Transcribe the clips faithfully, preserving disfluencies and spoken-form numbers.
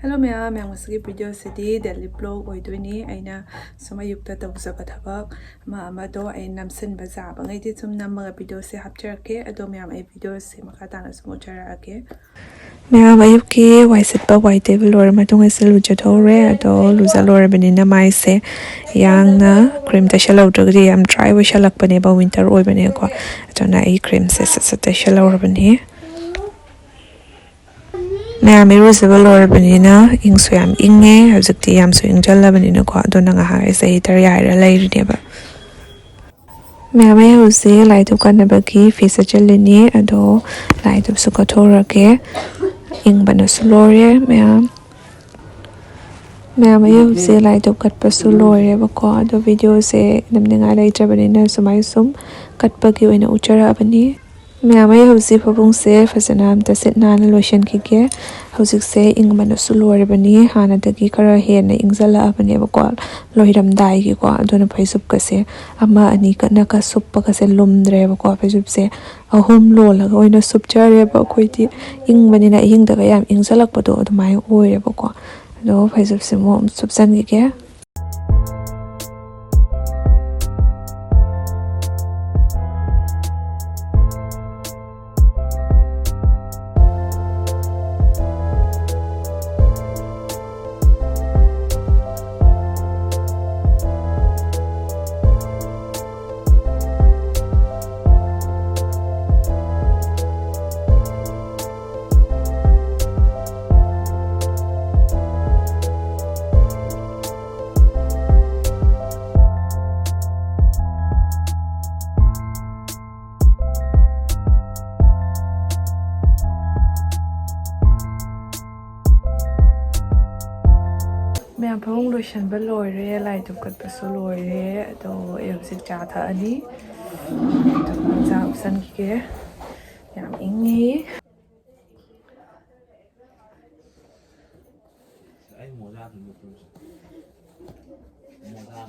Hello ꯃꯌꯥꯝ, ꯃꯌꯥꯝ ꯉꯁꯤꯒꯤ ꯚꯤꯗꯤꯑꯣꯁꯤꯗꯤ ꯗꯦꯂꯤ ꯕ꯭ꯂꯣꯒ ꯑꯣꯏꯗꯣꯏꯅꯤ꯫ ꯑꯩꯅ ꯁꯨꯝ ꯑꯌꯨꯛꯇ ꯇꯧꯖꯕ ꯊꯕꯛ ꯑꯃ ꯑꯃꯗꯣ ꯑꯩ ꯅꯝꯁꯤꯟꯕ ꯌꯥꯕꯉꯩꯗꯤ ꯁꯨꯝ ꯅꯝꯃꯒ ꯚꯤꯗꯤꯑꯣꯁꯦ ꯍꯥꯞꯆꯔꯛꯀꯦ꯫ ꯑꯗꯣ ꯃꯌꯥꯝ ꯑꯩ ꯚꯤꯗꯤꯑꯣꯁꯦ ꯃꯈꯥ ꯇꯥꯅ ꯁꯨꯝ ꯎꯠꯆꯔꯛꯑꯒꯦ꯫ ꯃꯌꯥꯝ ꯑꯌꯨꯛꯀꯤ ꯋꯥꯏ ꯁꯤꯠꯄ, ꯋꯥꯏ ꯇꯩꯕ ꯂꯣꯏꯔ ꯃꯇꯨꯡ ꯑꯩꯁꯦ ꯂꯨꯖꯊꯣꯛꯎꯔꯦ꯫ ꯑꯗꯣ ꯂꯨꯖ ꯂꯣꯏꯔꯕꯅꯤꯅ ꯃꯥꯏꯁꯦ ꯌꯥꯡꯅ ꯀ꯭ꯔꯤꯝ ꯇꯩꯁꯜꯍꯧꯗ꯭ꯔꯒꯗꯤ ꯌꯥꯝ ꯗ꯭ꯔꯥꯏ ꯑꯣꯏꯁꯜꯂꯛꯄꯅꯦꯕ, ꯋꯤꯟꯇꯔ ꯑꯣꯏꯕꯅꯦꯀꯣ꯫ ꯑꯗꯨꯅ ꯑꯩ ꯀ꯭ꯔꯤꯝꯁꯦ ꯁꯠ ꯁꯠ ꯇꯩꯁꯜꯍꯧꯔꯕꯅꯤ꯫ ꯃꯌꯥꯝ ꯏꯔꯨꯖꯕ ꯂꯣꯏꯔꯕꯅꯤꯅ ꯏꯪꯁꯨ ꯌꯥꯝ ꯏꯪꯉꯦ꯫ ꯍꯧꯖꯤꯛꯇꯤ ꯌꯥꯝꯁꯨ ꯏꯪꯖꯜꯂꯕꯅꯤꯅꯀꯣ꯫ ꯑꯗꯨꯅ ꯉꯥꯏꯍꯥꯛ ꯑꯩꯁꯦ ꯍꯤꯇꯔ ꯌꯥꯏꯔ ꯂꯩꯔꯤꯅꯦꯕ꯫ ꯃꯌꯥꯝ ꯑꯩ ꯍꯧꯖꯤꯛ ꯂꯥꯏ ꯙꯨꯞ ꯀꯠꯅꯕꯒꯤ ꯐꯤ ꯁꯦꯠꯆꯜꯂꯤꯅꯤ꯫ ꯑꯗꯣ ꯂꯥꯏ ꯙꯨꯞꯁꯨ ꯀꯠꯊꯣꯛꯎꯔꯒꯦ꯫ ꯏꯪꯕꯅꯁꯨ ꯂꯣꯏꯔꯦ ꯃꯌꯥꯝ꯫ ꯃꯌꯥꯝ ꯑꯩ ꯍꯧꯖꯤꯛ ꯂꯥꯏ ꯙꯨꯞ ꯀꯠꯄꯁꯨ ꯂꯣꯏꯔꯦꯕꯀꯣ꯫ ꯑꯗꯣ ꯚꯤꯗꯤꯑꯣꯁꯦ ꯅꯝꯅꯤꯡꯉꯥꯏ ꯂꯩꯇ꯭ꯔꯕꯅꯤꯅ ꯁꯨꯃꯥꯏꯅ ꯁꯨꯝ ꯀꯠꯄꯒꯤ ꯑꯣꯏꯅ ꯎꯠꯆꯔꯛꯑꯕꯅꯤ꯫ ꯃꯌꯥꯝ ꯑꯩ ꯍꯧꯖꯤꯛ ꯐꯃꯨꯡꯁꯦ ꯐꯖꯅ ꯑꯝꯇ ꯁꯤꯠ ꯅꯥꯟꯅ ꯂꯣꯏꯁꯤꯟꯈꯤꯒꯦ꯫ ꯍꯧꯖꯤꯛꯁꯦ ꯏꯪꯕꯅꯁꯨ ꯂꯣꯏꯔꯕꯅꯤ, ꯍꯥꯟꯅꯗꯒꯤ ꯈꯔ ꯍꯦꯟꯅ ꯏꯪꯖꯜꯂꯛꯑꯕꯅꯦꯕꯀꯣ, ꯂꯣꯏꯔꯝꯗꯥꯏꯒꯤꯀꯣ꯫ ꯑꯗꯨꯅ ꯐꯩꯖꯨꯞꯀꯁꯦ ꯑꯃ ꯑꯅꯤ ꯀꯠꯅꯒ ꯁꯨꯞꯄꯒꯁꯦ ꯂꯨꯝꯗ꯭ꯔꯦꯕꯀꯣ꯫ ꯐꯩꯖꯨꯞꯁꯦ ꯑꯍꯨꯝ ꯂꯣꯜꯂꯒ ꯑꯣꯏꯅ ꯁꯨꯞꯆꯔꯦꯕ꯫ ꯑꯩꯈꯣꯏꯗꯤ ꯏꯪꯕꯅꯤꯅ ꯑꯍꯤꯡꯗꯒ ꯌꯥꯝ ꯏꯪꯖꯜꯂꯛꯄꯗꯣ ꯑꯗꯨꯃꯥꯏꯅ ꯑꯣꯏꯔꯦꯕꯀꯣ꯫ ꯑꯗꯣ ꯐꯩꯖꯨꯞꯁꯦ ꯑꯃꯨꯛ ꯁꯨꯞꯆꯟꯈꯤꯒꯦ꯫ ꯃꯌꯥꯝ ꯐꯃꯨꯡ ꯂꯣꯏꯁꯟꯕ ꯂꯣꯏꯔꯦ, ꯂꯥꯏ ꯙꯨꯞ ꯀꯠꯄꯁꯨ ꯂꯣꯏꯔꯦ꯫ ꯑꯗꯣ ꯑꯩ ꯍꯧꯖꯤꯛ ꯆꯥ ꯊꯛꯑꯅꯤ꯫ ꯑꯗꯨꯒ ꯆꯥ ꯎꯞꯁꯟꯈꯤꯒꯦ꯫ ꯌꯥꯝ ꯏꯪꯉꯤ꯫ ꯑꯩ ꯃꯣꯖꯥ ꯑꯗꯨꯝ ꯎꯞꯄ꯫ ꯃꯣꯖꯥ꯫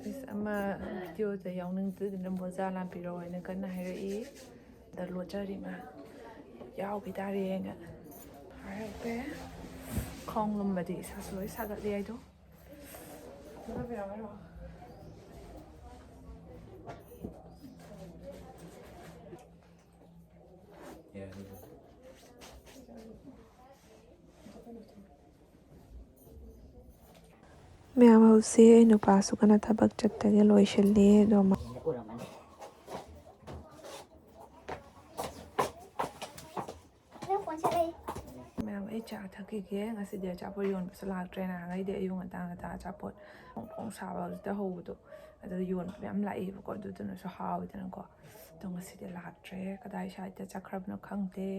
ꯏꯁ, ꯑꯃ ꯚꯤꯗꯤꯑꯣꯗ ꯌꯥꯎꯅꯤꯡꯗꯗꯅ ꯃꯣꯖꯥ ꯂꯥꯝꯕꯤꯔꯣ ꯍꯥꯏꯅ ꯀꯟꯅ ꯍꯥꯏꯔꯛꯏ꯫ ꯗ ꯂꯣꯠꯆꯔꯤ ꯃꯥ꯫ ꯌꯥꯎꯈꯤ ꯇꯥꯔꯦꯅ ꯍꯥꯏꯔꯛꯄ ꯌꯥꯏ꯫ ꯈꯣꯡ ꯂꯨꯝꯕꯗꯤ ꯏꯁꯥꯁꯨ ꯂꯣꯏ ꯁꯥꯒꯠꯂꯦ ꯑꯩꯗꯣ꯫ ꯃꯌꯥꯝ, ꯍꯧꯖꯤꯛ ꯑꯩ ꯅꯨꯄꯥꯁꯨ ꯀꯟꯅ ꯊꯕꯛ ꯆꯠꯇꯒꯦ ꯂꯣꯏꯁꯤꯜꯂꯤ꯫ ꯑꯗꯣ ꯃꯥ-, ꯃꯌꯥꯝ, ꯑꯩ ꯆꯥ ꯊꯛꯈꯤꯒꯦ꯫ ꯉꯁꯤꯗꯤ ꯑꯆꯥꯄꯣꯠ ꯌꯣꯟꯕꯁꯨ ꯂꯥꯛꯇ꯭ꯔꯦ꯫ ꯅꯍꯥꯟꯈꯩꯗꯤ ꯑꯌꯨꯛ ꯉꯟꯇꯥ ꯉꯟꯇꯥ ꯑꯆꯥꯄꯣꯠ ꯐꯣꯡ ꯐꯣꯡ ꯁꯥꯕ ꯍꯧꯖꯤꯛꯇ ꯍꯧꯕꯗꯣ, ꯑꯗꯨ ꯌꯣꯟꯕ ꯃꯌꯥꯝ ꯂꯥꯛꯑꯦꯕꯀꯣ, ꯑꯗꯨꯗꯨꯅꯁꯨ ꯍꯥꯎꯋꯤꯗꯅꯀꯣ꯫ ꯑꯗꯣ ꯉꯁꯤꯗꯤ ꯂꯥꯛꯇ꯭ꯔꯦ꯫ ꯀꯗꯥꯏ ꯁꯥꯏꯗ ꯆꯠꯈ꯭ꯔꯕꯅꯣ ꯈꯪꯗꯦ꯫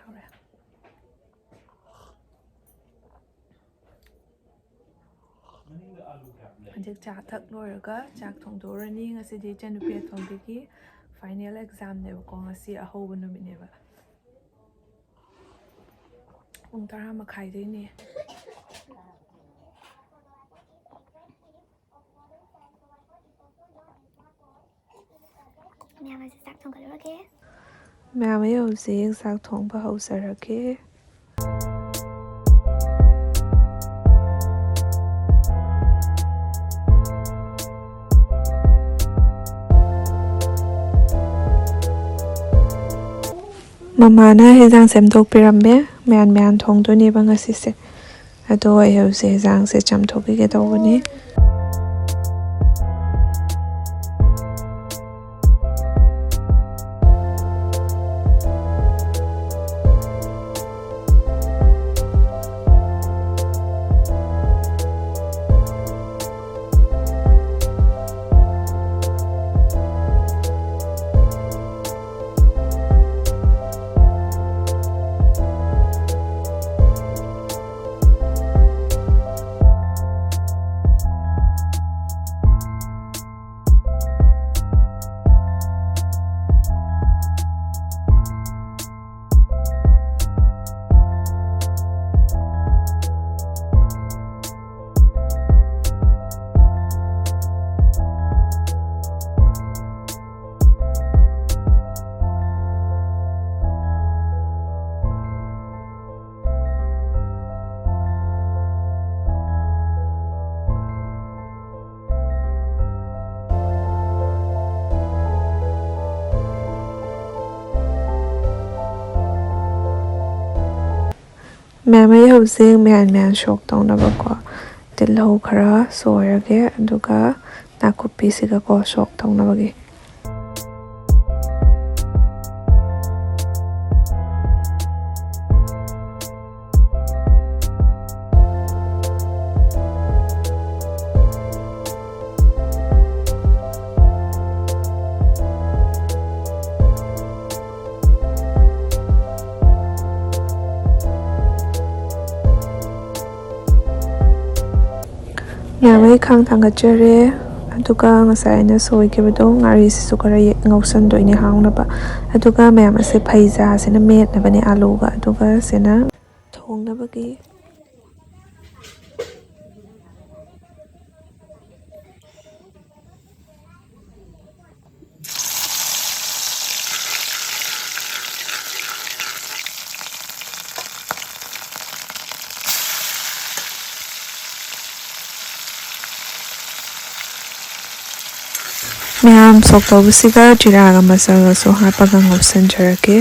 ꯍꯥꯎꯔꯦ꯫ ꯍꯧꯖꯤꯛ ꯆꯥ ꯊꯛ ꯂꯣꯏꯔꯒ ꯆꯥꯛ ꯊꯣꯡꯗꯣꯛꯎꯔꯅꯤ꯫ ꯉꯁꯤꯗꯤ ꯏꯆꯟꯅꯨꯄꯤ ꯑꯇꯣꯝꯕꯤꯒꯤ final examꯅꯦꯕꯀꯣ꯫ ꯉꯁꯤ ꯑꯍꯧꯕ ꯅꯨꯃꯤꯠꯅꯦꯕ꯫ ꯄꯨꯡ ꯇꯔꯥ ꯃꯈꯥꯏꯗꯩꯅꯦ꯫ ꯃꯌꯥꯝ, ꯑꯩꯁꯦ ꯆꯥꯛ ꯊꯣꯡꯒꯠꯂꯨꯔꯒꯦ꯫ ꯃꯌꯥꯝ, ꯑꯩ ꯍꯧꯖꯤꯛ ꯆꯥꯛ ꯊꯣꯡꯕ ꯍꯧꯖꯔꯒꯦ꯫ ꯃꯃꯥꯅ ꯍꯦꯟꯖꯥꯡ ꯁꯦꯝꯗꯣꯛꯄꯤꯔꯝꯃꯦ꯫ ꯃꯌꯥꯟ ꯃꯌꯥꯟ ꯊꯣꯡꯗꯣꯏꯅꯦꯕ ꯉꯁꯤꯁꯦ꯫ ꯑꯗꯣ ꯑꯩ ꯍꯧꯖꯤꯛ ꯍꯦꯟꯖꯥꯡꯁꯦ ꯆꯥꯝꯊꯣꯛꯄꯤꯒꯦ ꯇꯧꯕꯅꯤ꯫ ꯃꯌꯥꯝ, ꯑꯩ ꯍꯧꯖꯤꯛ ꯃꯌꯥꯟ ꯃꯌꯥꯟ ꯁꯣꯛ ꯇꯧꯅꯕꯀꯣ, ꯇꯤꯜꯍꯧ ꯈꯔ ꯁꯣꯏꯔꯒꯦ, ꯑꯗꯨꯒ ꯅꯥꯀꯨꯞꯄꯤꯁꯤꯒꯀꯣ ꯁꯣꯛ ꯇꯧꯅꯕꯒꯤ꯫ ꯌꯥꯝꯃꯩ ꯈꯥꯡ ꯊꯥꯡꯒꯠꯆꯔꯦ꯫ ꯑꯗꯨꯒ ꯉꯁꯥꯏ ꯑꯩꯅ ꯁꯣꯏꯈꯤꯕꯗꯣ, ꯉꯥꯔꯤꯁꯤꯁꯨ ꯈꯔ ꯌꯦ-, ꯉꯧꯁꯟꯗꯣꯏꯅꯦ ꯍꯥꯎꯅꯕ꯫ ꯑꯗꯨꯒ ꯃꯌꯥꯝ ꯑꯁꯦ ꯐꯩꯖꯥꯁꯤꯅ ꯃꯦꯠꯅꯕꯅꯦ ꯑꯥꯂꯨꯒ꯫ ꯑꯗꯨꯒ ꯁꯤꯅ ꯊꯣꯡꯅꯕꯒꯤ ꯃꯌꯥꯝ ꯁꯣꯛ ꯇꯧꯕꯁꯤꯒ ꯖꯤꯔꯥꯒ ꯃꯆꯜꯒꯁꯨ ꯍꯥꯞꯄꯒ ꯉꯧꯁꯟꯖꯔꯒꯦ꯫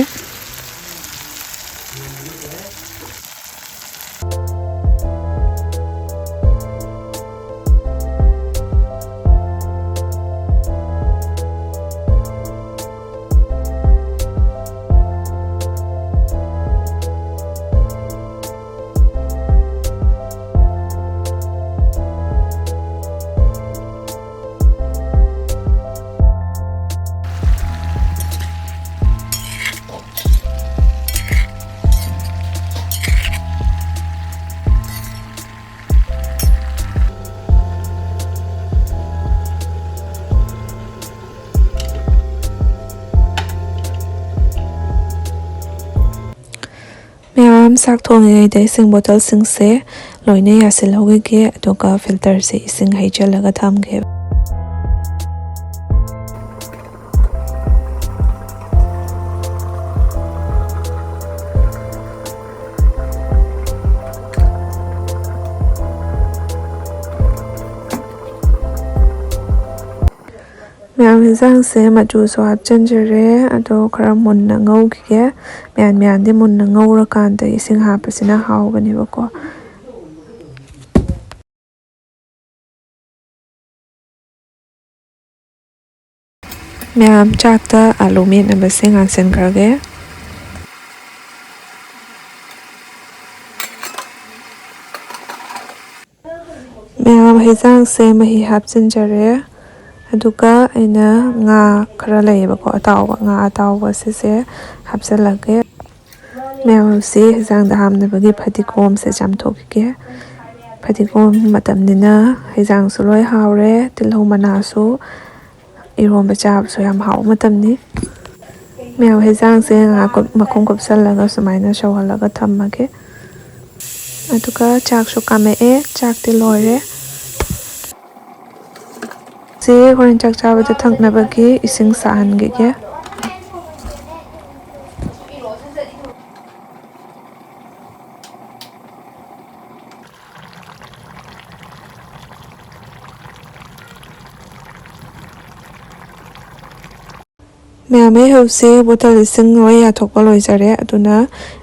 ꯃꯌꯥꯝ, ꯆꯥꯛ ꯊꯣꯡꯉꯤꯉꯩꯗ ꯏꯁꯤꯡ ꯕꯣꯇꯜꯁꯤꯡꯁꯦ ꯂꯣꯏꯅ ꯌꯥꯁꯤꯜꯍꯧꯈꯤꯒꯦ, ꯑꯗꯨꯒ ꯐꯤꯜꯇꯔꯁꯦ ꯏꯁꯤꯡ ꯍꯩꯖꯤꯜꯂꯒ ꯊꯝꯒꯦ꯫ ꯃꯌꯥꯝ, ꯌꯦꯟꯁꯥꯡꯁꯦ ꯃꯆꯨꯁꯨ ꯍꯥꯞꯆꯤꯟꯖꯔꯦ, ꯑꯗꯣ ꯈꯔ ꯃꯨꯟꯅ ꯉꯧꯈꯤꯒꯦ꯫ ꯃꯌꯥꯟ ꯃꯌꯥꯟꯗꯤ ꯃꯨꯟꯅ ꯉꯧꯔꯀꯥꯟꯗ ꯏꯁꯤꯡ ꯍꯥꯞꯄꯁꯤꯅ ꯍꯥꯎꯕꯅꯦꯕꯀꯣ꯫ ꯃꯌꯥꯝ, ꯆꯥꯛꯇ ꯑꯥꯂꯨ ꯃꯦꯠꯅꯕꯁꯦ ꯉꯥꯟꯁꯤꯟꯈ꯭ꯔꯒꯦ꯫ ꯃꯌꯥꯝ, ꯍꯩꯖꯥꯡꯁꯦ ꯃꯍꯤ ꯍꯥꯞꯆꯤꯟꯖꯔꯦ꯫ ꯑꯗꯨꯒ ꯑꯩꯅ ꯉꯥ ꯈꯔ ꯂꯩꯌꯦꯕꯀꯣ, ꯑꯇꯥꯎꯕ, ꯉꯥ ꯑꯇꯥꯎꯕ ꯁꯤꯁꯦ ꯍꯥꯞꯆꯤꯜꯂꯒꯦ꯫ ꯃꯌꯥꯝꯁꯤ ꯍꯩꯖꯥꯡꯗ ꯍꯥꯞꯅꯕꯒꯤ ꯐꯗꯤꯒꯣꯝꯁꯦ ꯆꯥꯝꯊꯣꯛꯈꯤꯒꯦ꯫ ꯐꯗꯤꯒꯣꯝ ꯃꯇꯝꯅꯤꯅ ꯍꯩꯖꯥꯡꯁꯨ ꯂꯣꯏ ꯍꯥꯎꯔꯦ꯫ ꯇꯤꯜꯍꯧ ꯃꯅꯥꯁꯨ ꯏꯔꯣꯝꯕ ꯆꯥꯕꯁꯨ ꯌꯥꯝ ꯍꯥꯎꯕ ꯃꯇꯝꯅꯤ꯫ ꯃꯌꯥꯝ, ꯍꯩꯖꯥꯡꯁꯦ ꯉꯥꯏꯍꯥꯛ ꯀꯨꯞ-, ꯃꯈꯨꯝ ꯀꯨꯞꯁꯜꯂꯒ ꯁꯨꯃꯥꯏꯅ ꯁꯧꯍꯜꯂꯒ ꯊꯝꯃꯒꯦ꯫ ꯑꯗꯨꯒ ꯆꯥꯛꯁꯨ ꯀꯥꯝꯃꯛꯑꯦ, ꯆꯥꯛꯇꯤ ꯂꯣꯏꯔꯦ꯫ ꯆꯦ, ꯍꯣꯔꯦꯟ ꯆꯥꯛ ꯆꯥꯕꯗ ꯊꯛꯅꯕꯒꯤ ꯏꯁꯤꯡ ꯁꯥꯍꯟꯈꯤꯒꯦ꯫ ꯃꯌꯥꯝ, ꯑꯩ ꯍꯧꯖꯤꯛ ꯕꯣꯇꯜ ꯏꯁꯤꯡ ꯂꯣꯏ ꯌꯥꯊꯣꯛꯄ ꯂꯣꯏꯖꯔꯦ, ꯑꯗꯨꯅ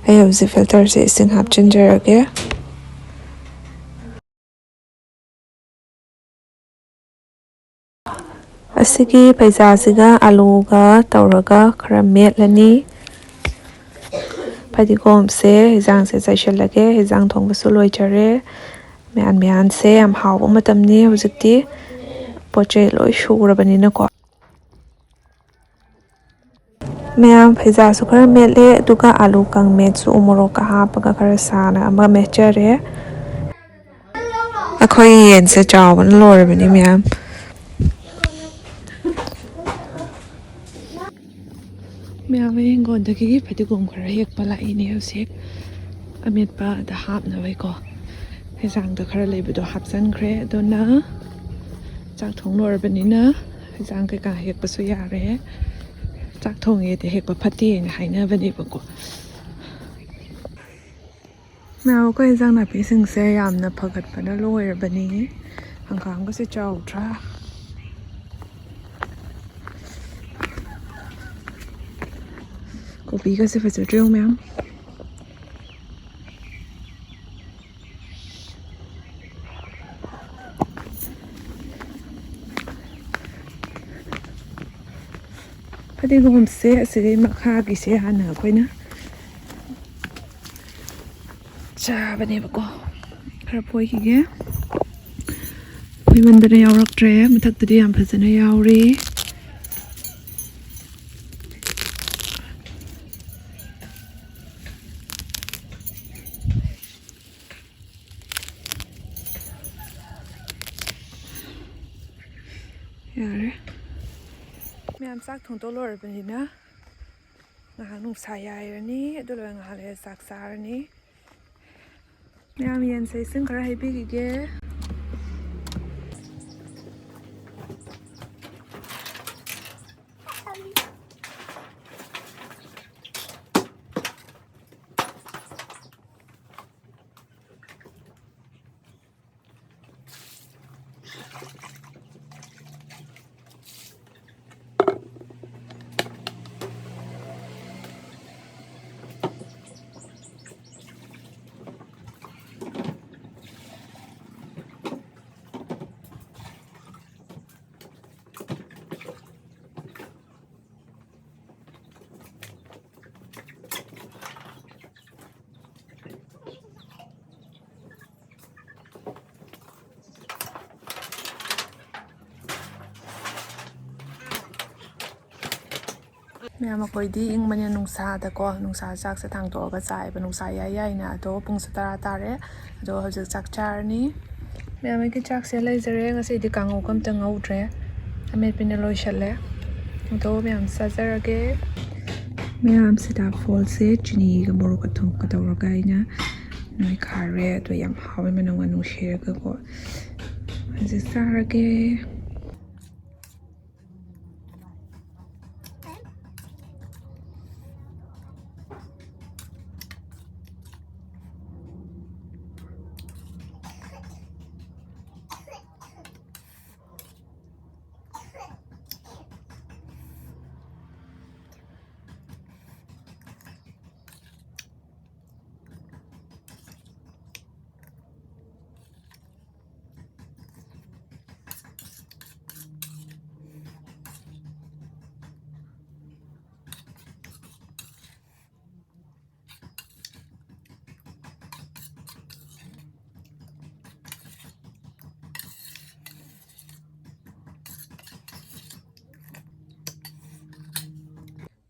ꯑꯩ ꯍꯧꯖꯤꯛ ꯐꯤꯜꯇꯔꯁꯦ ꯏꯁꯤꯡ ꯍꯥꯞꯆꯤꯟꯖꯔꯒꯦ꯫ ꯑꯁꯤꯒꯤ ꯐꯩꯖꯥꯁꯤꯒ ꯑꯂꯨꯒ ꯇꯧꯔꯒ ꯈꯔ ꯃꯦꯠꯂꯅꯤ꯫ ꯐꯗꯤꯒꯣꯝꯁꯦ ꯍꯩꯖꯥꯡꯁꯦ ꯆꯥꯏꯁꯤꯜꯂꯒꯦ꯫ ꯍꯩꯖꯥꯡ ꯊꯣꯡꯕꯁꯨ ꯂꯣꯏꯖꯔꯦ꯫ ꯃꯌꯥꯟ ꯃꯌꯥꯟꯁꯦ ꯌꯥꯝ ꯍꯥꯎꯕ ꯃꯇꯝꯅꯤ ꯍꯧꯖꯤꯛꯇꯤ꯫ ꯄꯣꯠ ꯆꯩ ꯂꯣꯏ ꯁꯨꯔꯕꯅꯤꯅꯀꯣ꯫ ꯃꯌꯥꯝ, ꯐꯩꯖꯥꯁꯨ ꯈꯔ ꯃꯦꯠꯂꯦ, ꯑꯗꯨꯒ ꯑꯥꯂꯨ ꯀꯥꯡꯃꯦꯠꯁꯨ ꯎ ꯃꯣꯔꯣꯛꯀ ꯍꯥꯞꯄꯒ ꯈꯔ ꯁꯥꯅ ꯑꯃ ꯃꯦꯠꯆꯔꯦ꯫ ꯑꯩꯈꯣꯏ ꯌꯦꯟꯁꯦ ꯆꯥꯎꯕꯅ ꯂꯣꯏꯔꯕꯅꯤ ꯃꯌꯥꯝ꯫ ꯃꯌꯥꯝ, ꯑꯩ ꯍꯤꯡꯒꯣꯜꯗꯒꯤ ꯐꯗꯤꯒꯣꯝ ꯈꯔ ꯍꯦꯛꯄ ꯂꯥꯛꯏꯅꯦ ꯍꯧꯖꯤꯛ꯫ ꯑꯃꯦꯠꯄꯗ ꯍꯥꯞꯅꯕꯩꯀꯣ꯫ ꯍꯦꯟꯖꯥꯡꯗ ꯈꯔ ꯂꯩꯕꯗꯣ ꯍꯥꯞꯆꯟꯈ꯭ꯔꯦ꯫ ꯑꯗꯨꯅ ꯆꯥꯛ ꯊꯣꯡ ꯂꯣꯏꯔꯕꯅꯤꯅ ꯍꯦꯟꯖꯥꯡ ꯀꯩꯀꯥ ꯍꯦꯛꯄꯁꯨ ꯌꯥꯔꯦ꯫ ꯆꯥꯛ ꯊꯣꯡꯉꯦꯗꯤ ꯍꯦꯛꯄ ꯐꯠꯇꯦꯅ ꯍꯥꯏꯅꯕꯅꯦꯕꯀꯣ꯫ ꯃꯌꯥꯝ, ꯑꯩꯈꯣꯏ ꯍꯦꯟꯖꯥꯡ ꯅꯥꯄꯤꯁꯤꯡꯁꯦ ꯌꯥꯝꯅ ꯐꯒꯠꯄꯅ ꯂꯣꯏꯔꯕꯅꯤ꯫ ꯍꯪꯒꯥꯝꯒꯁꯦ ꯆꯥꯎꯗ꯭ꯔꯥ? ꯄꯤꯒꯁꯦ ꯐꯖꯗ꯭ꯔꯣ ꯃꯌꯥꯝ? ꯐꯗꯤꯒꯣꯝꯁꯦ ꯑꯁꯤꯗꯩ ꯃꯈꯥꯒꯤꯁꯦ ꯍꯥꯟꯅ ꯑꯩꯈꯣꯏꯅ ꯆꯥꯕꯅꯦꯕꯀꯣ꯫ ꯈꯔ ꯐꯣꯏꯈꯤꯒꯦ꯫ ꯐꯣꯏꯃꯟꯗꯅ ꯌꯥꯎꯔꯛꯇ꯭ꯔꯦ꯫ ꯃꯊꯛꯇꯗꯤ ꯌꯥꯝ ꯐꯖꯅ ꯌꯥꯎꯔꯤ꯫ ꯌꯥꯔꯦ꯫ ꯃꯌꯥꯝ ꯆꯥꯛ ꯊꯣꯡꯗꯣꯛ ꯂꯣꯏꯔꯕꯅꯤꯅ ꯉꯥꯏꯍꯥꯛ ꯅꯨꯡꯁꯥ ꯌꯥꯏꯔꯅꯤ꯫ ꯑꯗꯨ ꯂꯣꯏꯔ ꯉꯥꯏꯍꯥꯛ ꯂꯩꯔ ꯆꯥꯛ ꯆꯥꯔꯅꯤ꯫ ꯃꯌꯥꯝ ꯌꯦꯟꯁꯦ ꯏꯁꯤꯡ ꯈꯔ ꯍꯩꯕꯤꯈꯤꯒꯦ꯫ ꯃꯌꯥꯝ ꯑꯩꯈꯣꯏꯗꯤ ꯏꯪꯕꯅꯤꯅ ꯅꯨꯡꯁꯥꯗꯀꯣ, ꯅꯨꯡꯁꯥ ꯆꯥꯛꯁꯦ ꯊꯥꯡꯗꯣꯛꯑꯒ ꯆꯥꯏꯕ꯫ ꯅꯨꯡꯁꯥ ꯌꯥꯏ ꯌꯥꯏꯅ꯫ ꯑꯗꯣ ꯄꯨꯡꯁꯦ ꯇꯔꯥ ꯇꯥꯔꯦ꯫ ꯑꯗꯣ ꯍꯧꯖꯤꯛ ꯆꯥꯛ ꯆꯥꯔꯅꯤ꯫ ꯃꯌꯥꯝ ꯑꯩꯒꯤ ꯆꯥꯛꯁꯦ ꯂꯩꯖꯔꯦ꯫ ꯉꯁꯤꯗꯤ ꯀꯥꯡꯉꯧꯒ ꯑꯝꯇ ꯉꯧꯗ꯭ꯔꯦ꯫ ꯑꯃꯦꯠꯄꯅ ꯂꯣꯏꯁꯜꯂꯦ꯫ ꯑꯗꯣ ꯃꯌꯥꯝ ꯆꯥꯖꯔꯒꯦ꯫ ꯃꯌꯥꯝ ꯁꯤꯇꯥꯐꯣꯜꯁꯦ ꯆꯤꯅꯤꯒ ꯃꯣꯔꯣꯛꯀ ꯊꯨꯝꯒ ꯇꯧꯔꯒ ꯑꯩꯅ ꯅꯣꯏꯈꯥꯏꯔꯦ꯫ ꯑꯗꯣ ꯌꯥꯝ ꯍꯥꯎꯋꯦ, ꯃꯅꯝꯒ ꯅꯨꯡꯁꯤꯔꯒꯀꯣ꯫ ꯍꯧꯖꯤꯛ ꯆꯥꯔꯒꯦ꯫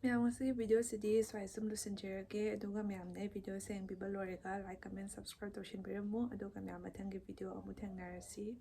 ꯃꯌꯥꯝ, ꯉꯁꯤꯒꯤ video ꯁꯤꯗꯤ ꯁ꯭ꯋꯥꯏ ꯁꯨꯝ ꯂꯣꯏꯁꯤꯟꯖꯔꯒꯦ꯫ ꯑꯗꯨꯒ ꯃꯌꯥꯝꯅ ꯑꯩ video ꯁꯦ ꯌꯦꯡꯕꯤꯕ ꯂꯣꯏꯔꯒ like, comment, subscribe ꯇꯧꯁꯤꯟꯕꯤꯔꯝꯃꯨ꯫ ꯑꯗꯨꯒ ꯃꯌꯥꯝ, ꯃꯊꯪꯒꯤ video ꯑꯃꯨꯛ ꯊꯦꯡꯅꯔꯁꯤ꯫